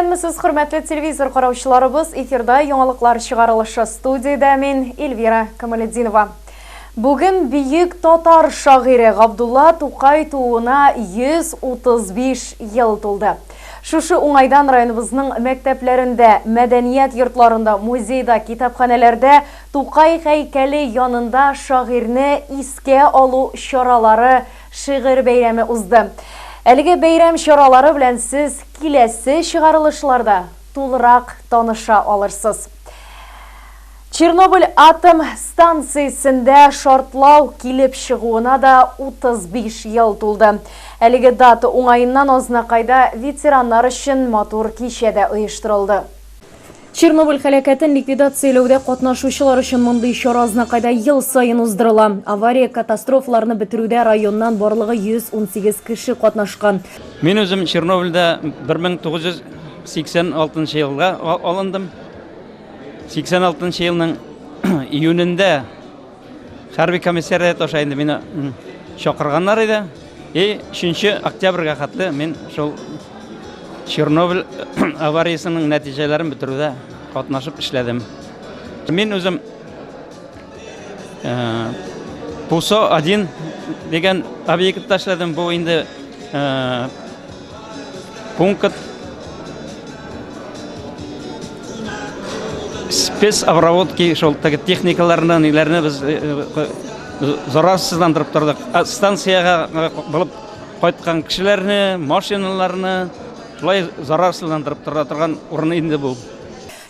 Исәнмесез, хөрмәтле телевизор караучыларыбыз, эфирда яңалыклар чыгарылышы. Студиядә мин, Эльвира Камалетдинова. Бүген бөек татар шагыйре Габдулла Тукай тууына 135 ел тулды. Шушы уңайдан районыбызның мәктәпләрендә, мәдәният йортларында, музейда, китапханәләрдә Тукай һәйкәле янында шагыйрьне искә алу чаралары, шигырь бәйрәме узды. Әлеге бәйрәм чаралары белән сез киләсе чыгарылышларда тулырак таныша алырсыз. Чернобыль атом станциясендә шартлау килеп чыгуына да 35 ел тулды. Әлеге дата уңаеннан Азнакайда ветераннар өчен матур кичә дә оештырылды. Чернобыль һәлакәтен ликвидацияләүдә катнашучылар өчен мондый чара Азнакайда ел саен уздырыла. Авария, катастрофаларны бетерүдә районнан барлыгы 118 кеше катнашкан. Мин үзем Чернобыльдә 1986 елда алындым. 86 елның июнендә хәрби комиссариат аша инде мине чакырганнар иде. И 3 октябрьгә хәтле мин шул Чернобыль авариясенең нәтиҗәләрен бетерүдә катнашып эшләдем. Мин үзем Пусо 1 дигән объектта эшләдем. Бу инде пункт спецобработки шул теге техникаларны, ниләрне без зарарсызландырып тордык. Станциягә булып кайткан кешеләрне, машиналарны шулай зарарсызландырып тора торган урын инде бу.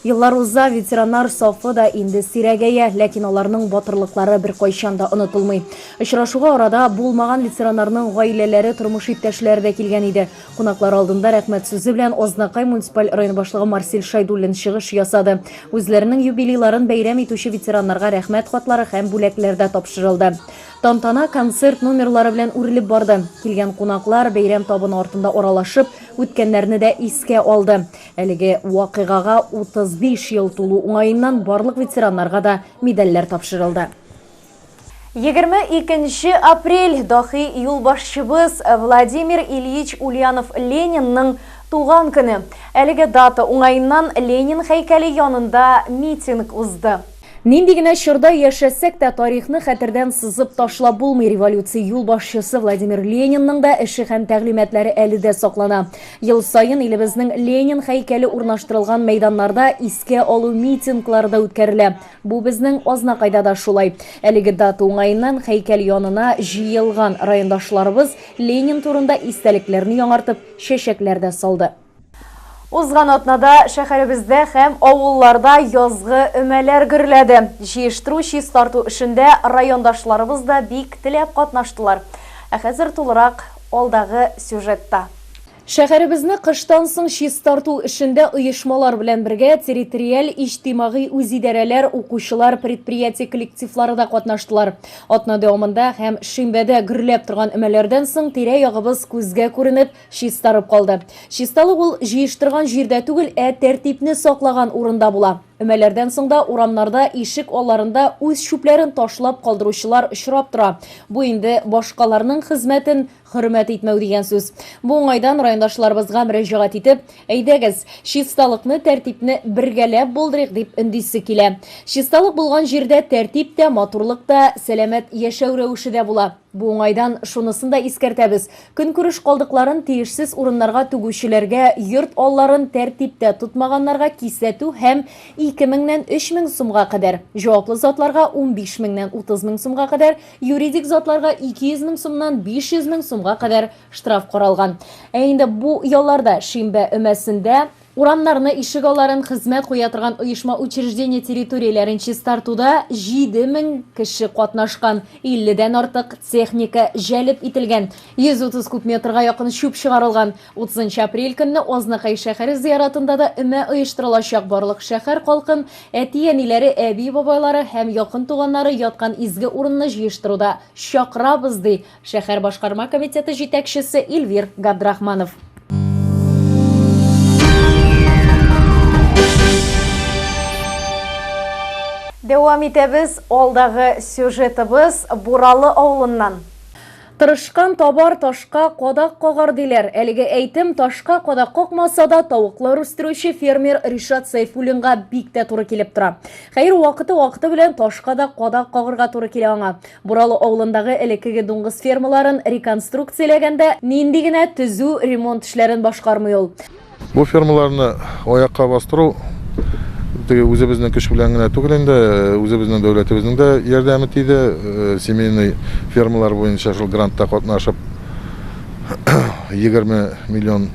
Еллар уза, ветераннар сафы да инде сирәгәя, ләкин аларның батырлыклары беркайчан да онытылмый. Очрашуга арада булмаган ветераннарның гаиләләре, тормыш иптәшләре дә килгән иде. Кунаклар алдында рәхмәт сүзе белән Азнакай муниципаль районы башлыгы Марсель Шәйдуллин чыгыш ясады. Үзләренең юбилейларын бәйрәм итүче ветераннарга рәхмәт хатлары һәм бүләкләр дә тапшырылды. Тантана концерт номерлары белән үрелеп барды. Килгән кунаклар бәйрәм табыны артында аралашып, үткәннәрне дә искә алды. Әлеге вакыйгага 35 ел тулу уңаеннан барлык ветераннарга да медальләр тапшырылды. 22 нче апрель, даһи юлбашчыбыз Владимир Ильич Ульянов-Ленинның туган көне. Әлеге дата уңаеннан Ленин һәйкәле янында митинг узды. Нинди генә чорда яшәсәк тә, тарихны хәтердән сызып ташлап булмый. Революция юлбашчысы Владимир Ленинның да эше һәм тәгълиматлары әле дә саклана. Ел саен илебезнең Ленин һәйкәле урнаштырылган мәйданнарда искә алу митинглары да үткәрелә. Бу безнең Азнакайда да шулай. Әлеге дата уңаеннан һәйкәл янына җыелган райондашларыбыз Ленин турында истәлекләрне яңартып, чәчәкләр дә салды. Узган атнада шәһәребездә һәм авылларда язгы өмәләр гөрләде. Җыештыру-чистарту эшендә райондашларыбыз да бик теләп катнаштылар. Ә хәзер тулырак алдагы сюжетта. Шәһәребезне кыштан соң чистарту эшендә оешмалар белән бергә территориаль иҗтимагый үзидарәләр, укучылар, предприятие коллективлары да катнаштылар. Атна дәвамында һәм шимбәдә гөрләп торган өмәләрдән соң тирә-ягыбыз күзгә күренеп, Чистарып калды. Чисталык ул җыештырган җирдә түгел, ә тәртипне саклаган урында була. Өмәләрдән соң да урамнарда, ишек алларында үз чүпләрен ташлап калдыручылар очрап тора. Бу инде башкаларның хезмәтен хөрмәт итмәү дигән сүз. Бу уңайдан райондашларыбызга мөрәҗәгать итеп, әйдәгез, чисталыкны, тәртипне бергәләп булдырыйк, дип өндисе килә. Чисталык булган җирдә тәртип тә, матурлык та, сәламәт яшәү рәвеше дә була. Бу уңайдан шунысын да искәртәбез, көнкүреш калдыкларын тиешсез урыннарга түгүчеләргә, йорт алларын тәртиптә тотмаганнарга кисәтү һәм 2 меңнән 3 мең сумга кадәр, җаваплы затларга 15 меңнән 30 мең сумга кадәр, юридик затларга 200 мең сумнан 500 мең сумга кадәр штраф каралган. Ә инде бу ялларда шимбә өмәсендә Урамнарны, ишегалларын хезмәт куя торган оешма-учреждение территорияләрен чистартуда 7000 кеше катнашкан, 50 дән артык техника җәлеп ителгән, 130 куб метрга якын чүп чыгарылган. 30 нчы апрель көнне Азнакай шәһәре зыяратында да өмә оештырылачак, барлык шәһәр халкын, әти-әниләре, әби-бабайлары һәм якын туганнары яткан изге урынны җыештыруда чакырабыз, ди Шәһәр башкарма комитеты җитәкчесе Эльвир Габдрахманов. Дәвам итәбез, алдагы сюжетыбыз Буралы авылыннан. Тырышкан табар, ташка кадак кагар, диләр. Әлеге әйтем ташка кадак какмаса да, тавыклар үстерүче фермер Ришат Сәйфуллинга бик тә туры килеп тора. Хәер, вакыты-вакыты белән ташка да кадак кагырга туры килә аңа. Буралы авылындагы элеккеге дуңгыз фермаларын реконструкцияләгәндә нинди генә төзү-ремонт эшләрен башкармый ул. Бу фермаларны аякка бастыру теге үзебезнең көч белән генә түгел инде, үзебезнең дәүләтебезнең дә ярдәме тиде. Семейный фермалар буенча шул грантта катнашып 20 миллион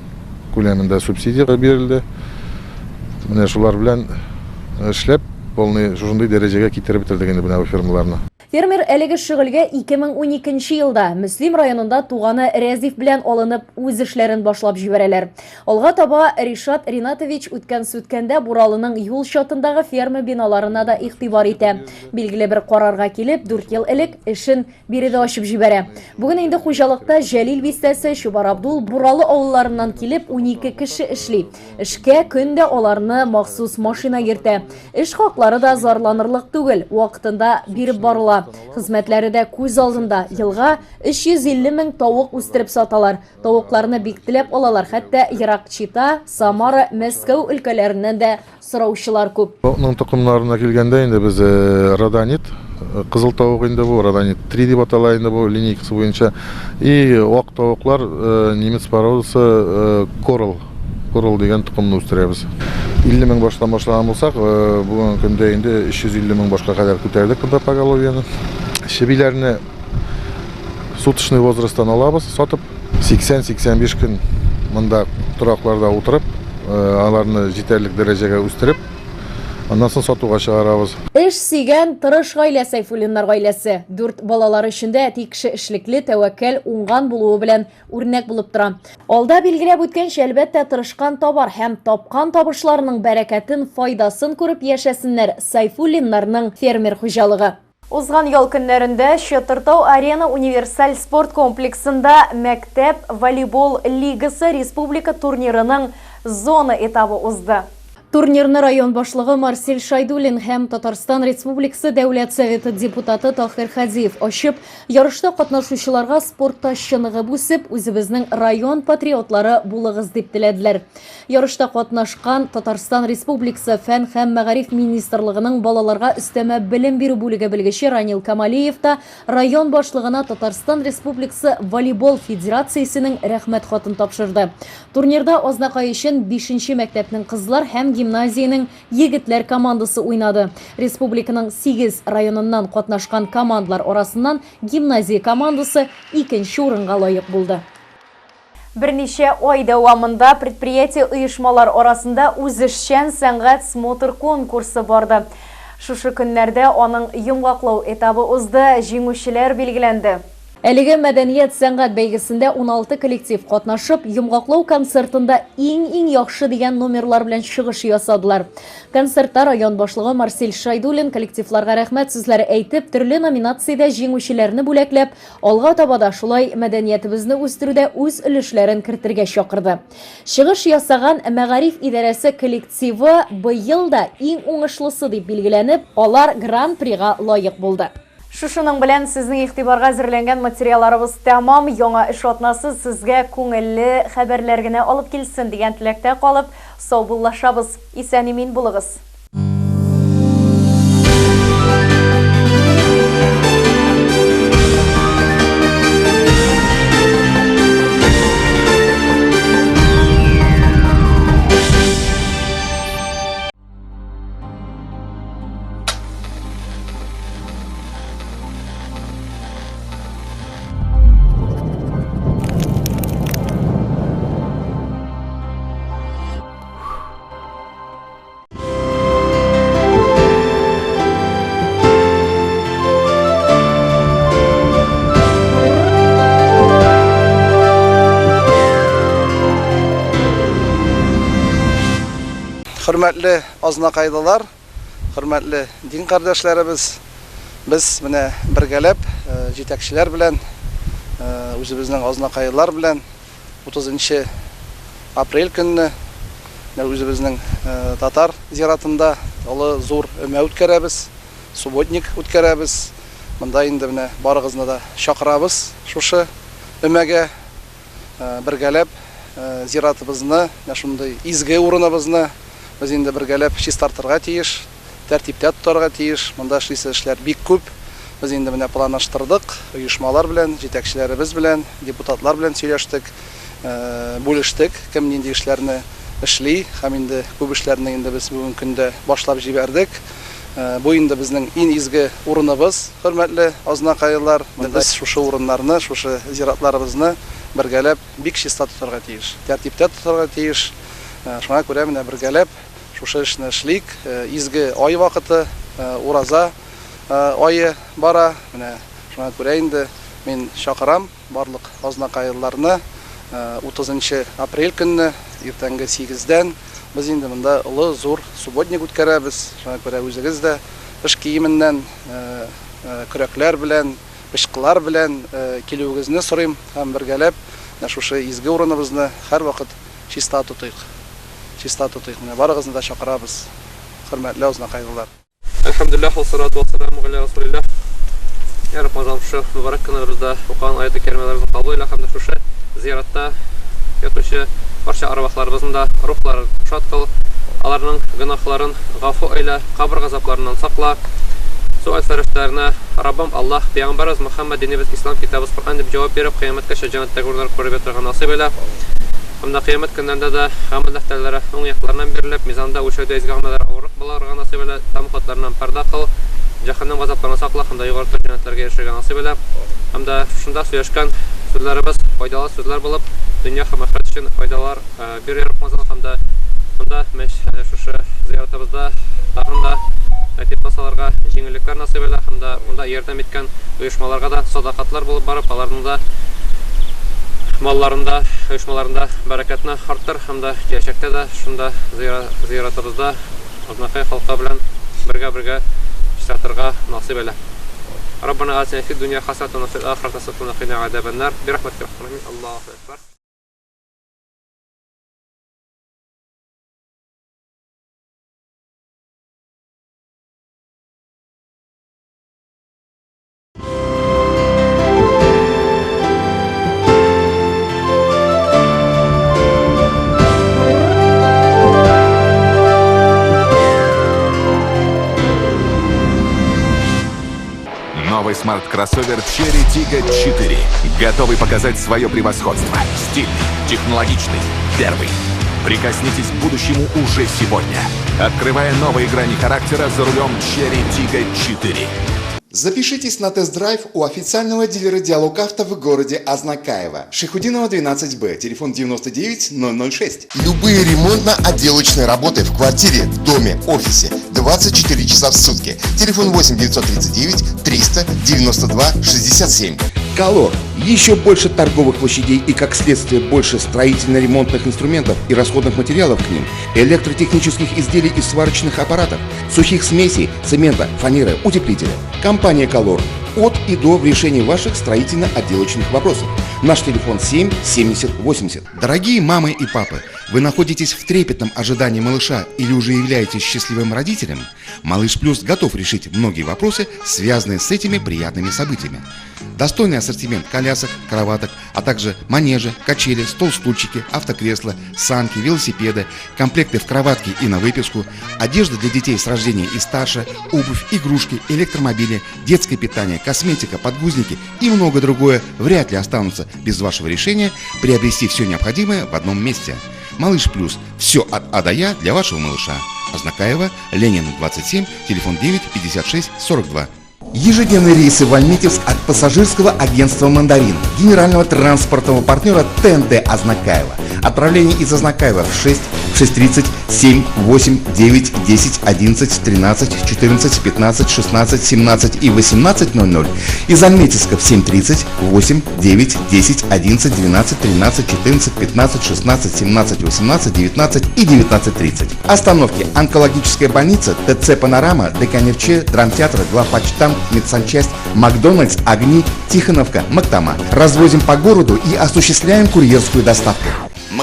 күләмендә субсидия бирелде. Менә шулар белән эшләп, полный шушындый дәрәҗәгә китереп бетердек инде менә бу фермаларны. Фермер әлеге шөгыльгә 2012 нче елда Мөслим районында туганы Рәзиф белән алынып үз эшләрен башлап җибәрәләр. Алга таба Ришат Ринатович үткән-сүткәндә Буралының юл чатындагы ферма биналарына да игътибар итә. Билгеле бер карарга килеп, дүрт ел элек эшен биредә ачып җибәрә. Бүген инде хуҗалыкта Җәлил бистәсе, Чубар Абдул, Буралы авылларыннан килеп 12 кеше эшли. Эшкә көн дә аларны махсус машина йөртә. Эш хаклары да зарланырлык түгел, вакытында биреп барыла. Хезмәтләре дә күз алдында, елга 350 мең тавык үстереп саталар. Тавыкларны бик теләп алалар, хәтта ерак Чита, Самара, Мәскәү өлкәләреннән дә сораучылар күп. Тавыкның токымнарына килгәндә инде без родонит, кызыл тавык инде бу, родонит 3 дип атала инде бу линейкасы буенча. И ак тавыклар немец породасы корал. Корал дигән токымны үстерәбез. 50 мең баштан башлаган булсак, бүгенге көндә инде 350 мең башка кадәр күтәрдек монда поголовьены. Чебиләрне суточный возрасттан алабыз, сатып. 80-85 көн монда торакларда утырып, аларны җитәрлек дәрәҗәгә үстереп, аннан соң сатуга чыгарабыз. Эш сөйгән, тырыш гаилә Сәйфуллиннар гаиләсе. Дүрт балалары өчен дә әти кеше эшлекле, тәвәккәл, уңган булуы белән үрнәк булып тора. Алда билгеләп үткәнчә, әлбәттә, тырышкан табар һәм тапкан табышларының бәрәкәтен, файдасын күреп яшәсеннәр Сайфуллиннарның фермер хуҗалыгы. Узган ял көннәрендә Чатыртау Арена универсаль спорт комплексында мәктәп волейбол лигасы республика турнирының зона этабы узды. Турнирны район башлыгы Марсель Шайдуллин һәм Татарстан Республикасы Дәүләт Советы депутаты Таһир Хадиев ачып, ярышта катнашучыларга спортта чыныгып үсеп, үзебезнең район патриотлары булыгыз дип теләделәр. Ярышта катнашкан Татарстан Республикасы Фән һәм мәгариф министрлыгының балаларга өстәмә белем бирү бүлеге белгече Ранил Камалиев та район башлыгына Татарстан Республикасы волейбол федерациясенең Рәхмәт хатын тапшырды. Турнирда Азнакай өчен бишенче мәктәпнең кызлар һәм гимназиянең егетләр командасы уйнады. Республиканың сигез районыннан катнашкан командалар арасыннан гимназия командасы икенче урынга лаек булды. Берничә ай дәвамында предприятие-оешмалар арасында үзешчән сәнгать смотр-конкурсы барды. Шушы көннәрдә аның йомгаклау этабы узды, җиңүчеләр билгеләнде. Әлеге мәдәният-сәнгать бәйгесендә 16 коллектив катнашып, йомгаклау концертында иң-иң яхшы дигән номерлар белән чыгыш ясадылар. Концертта район башлыгы Марсель Шайдуллин коллективларга рәхмәт сүзләре әйтеп, төрле номинациядә җиңүчеләрне бүләкләп, алга таба да шулай мәдәниятебезне үстерүдә үз өлешләрен кертергә чакырды. Чыгыш ясаган мәгариф идарәсе коллективы быел да иң уңышлысы дип билгеләнеп, алар Гран-прига лаек булды. Шушының белән сезнең игътибарга әзерләнгән материалларыбыз тәмам. Яңа эш атнасы сезгә күңелле хәбәрләр генә алып килсен дигән теләктә калып, саубуллашабыз. Исән-имин булыгыз! Хөрмәтле азнакайлылар, хөрмәтле дин кардәшләребез, без менә бергәләп җитәкчеләр белән, үзебезнең азнакайлылар белән 30 нчы апрель көнне менә үзебезнең татар зиратында олы зур өмә үткәрәбез, субботник үткәрәбез. Монда инде менә барыгызны да чакырабыз шушы өмәгә. Бергәләп зиратыбызны, менә шундый изге урыныбызны без инде бергәләп чистартырга тиеш, тәртиптә тотарга тиеш. Монда эшлисе эшләр бик күп. Без инде менә планлаштырдык, оешмалар белән, җитәкчеләребез белән, депутатлар белән сөйләштек, бүлештек, кем нинди эшләрне эшли һәм инде күп эшләрне инде без бүгенге көндә башлап җибәрдек. Бу инде безнең ин изге урыныбыз, хөрмәтле азнакайлылар. Без шушы урыннарны, шушы зиратларыбызны бергәләп бик чиста тотарга тиеш, тәртиптә тотарга тиеш. Шуңа күрә менә бергәләп шушы эшне эшлик. Изге ай вакыты, ураза ае бара. Менә шуңа күрә инде мин чакырам барлык азнакайлыларны 30 нчы апрель көнне иртәнге сигездән без инде монда олы зур субботник үткәрәбез. Шуңа күрә үзегез дә эш киеменнән, көрәкләр белән, пычкылар белән килүегезне сорыйм һәм бергәләп менә шушы изге урыныбызны һәрвакыт чиста тотыйк. Чиста тотыйк. Менә барыгызны да чакырабыз, хөрмәтле азнакайлылар. Әлхәмдүлилләһ, вассалату вассаламу галә Расулилләһ. Я Рабб, шушы мөбарәк көннәребездә укыган аяты кәримәләребезне кабул илә һәм дә шушы зиратта ятучы барча арвахларыбызның да рухларын шат кыл, аларның гөнаһларын гафу әйлә, кабер газапларыннан сакла. Суаль фәрештәләренә Раббым Аллаһ, пәйгамбәребез Мөхәммәд, динебез Ислам, китабыбыз Коръән дип җавап биреп, кыямәткәчә җәннәттәге урыннар күреп ятырга насыйп әйлә. Һәм дә кыямәт көннәрендә дә гамәл дәфтәрләре уң якларыннан бирелеп, мизанда үлчәүдә изге гамәлләре авыррак булырга насыйп әйлә, тәмуг утларыннан пәрдә кыл, җәһәннәм газапларыннан сакла һәм дә югары төр җәннәтләргә ирешергә насыйп әйлә. Һәм дә шушында сөйләшкән сүзләребез файдалы сүзләр булып, дөнья һәм ахирәт өчен файдалар бир, я Раббым, һәм дә монда шушы зыяратыбызда тагын да тәртипкә салырга җиңеллекләр насыйп әйлә һәм дә монда ярдәм иткән оешмаларга да садакатлар булып барып, аларның да малларында, оешмаларында бәрәкәтне арттыр һәм дә киләчәктә дә шунда зыяратыбызда Азнакай халкы белән бергә-бергә чистартырга насыйп әйлә. Раббана атина фид дөнья хасанатан ва фил ахирати хасанатан ва кина азабаннар. Бирахматика я архамар рахимин. Аллаһу акбар. Новый смарт-кроссовер Chery Tiggo 4. Готовый показать свое превосходство. Стильный, технологичный, первый. Прикоснитесь к будущему уже сегодня. Открывая новые грани характера за рулем Chery Tiggo 4. Запишитесь на тест-драйв у официального дилера «Диалог Авто» в городе Азнакаево. Шайхутдинова, 12Б, телефон 99 006. Любые ремонтно-отделочные работы в квартире, в доме, офисе 24 часа в сутки. Телефон 8 939 392 67. Колор. Еще больше торговых площадей и, как следствие, больше строительно-ремонтных инструментов и расходных материалов к ним, электротехнических изделий и сварочных аппаратов, сухих смесей, цемента, фанеры, утеплителя. Компания «Колор» от и до в решении ваших строительно-отделочных вопросов. Наш телефон 7 70 80. Дорогие мамы и папы, вы находитесь в трепетном ожидании малыша или уже являетесь счастливым родителем? Малыш Плюс готов решить многие вопросы, связанные с этими приятными событиями. Достойный ассортимент колясок, кроваток, а также манежи, качели, стол-стульчики, автокресла, санки, велосипеды, комплекты в кроватке и на выписку, одежда для детей с рождения и старше, обувь, игрушки, электромобили, детское питание, косметика, подгузники и много другое вряд ли останутся без вашего решения приобрести все необходимое в одном месте. Малыш Плюс. Все от А до Я для вашего малыша. Азнакаево, Ленин, 27, телефон 9 56 42. Ежедневные рейсы в Альметьевск от пассажирского агентства «Мандарин», генерального транспортного партнера ТНТ Азнакаево. Отправление из Азнакаева в 6, 6:30, 7, 8, 9, 10, 11, 13, 14, 15, 16, 17 и 18:00. Из Альметьевска в 7:30, 8, 9, 10, 11, 12, 13, 14, 15, 16, 17, 18, 19 и 19:30. Остановки: Онкологическая больница, ТЦ «Панорама», ДК «Нефче», Драмтеатр, Главпочтамт, Медсанчасть, Макдональдс, Огни, Тихоновка, Мактама. Развозим по городу и осуществляем курьерскую доставку.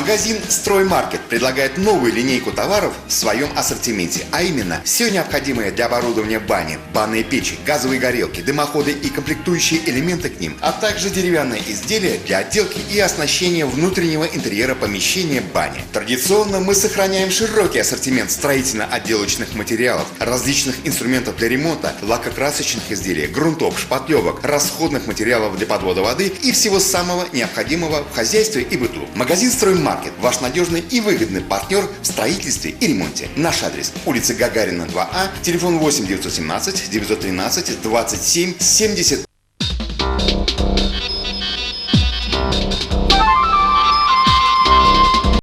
Магазин «Строймаркет» предлагает новую линейку товаров в своем ассортименте, а именно все необходимое для оборудования бани, банные печи, газовые горелки, дымоходы и комплектующие элементы к ним, а также деревянные изделия для отделки и оснащения внутреннего интерьера помещения бани. Традиционно мы сохраняем широкий ассортимент строительно-отделочных материалов, различных инструментов для ремонта, лакокрасочных изделий, грунтов, шпатлевок, расходных материалов для подвода воды и всего самого необходимого в хозяйстве и быту. Магазин «Строймаркет» – ваш надежный и выгодный партнер в строительстве и ремонте. Наш адрес – улица Гагарина, 2А, телефон 8 917 913 27 70.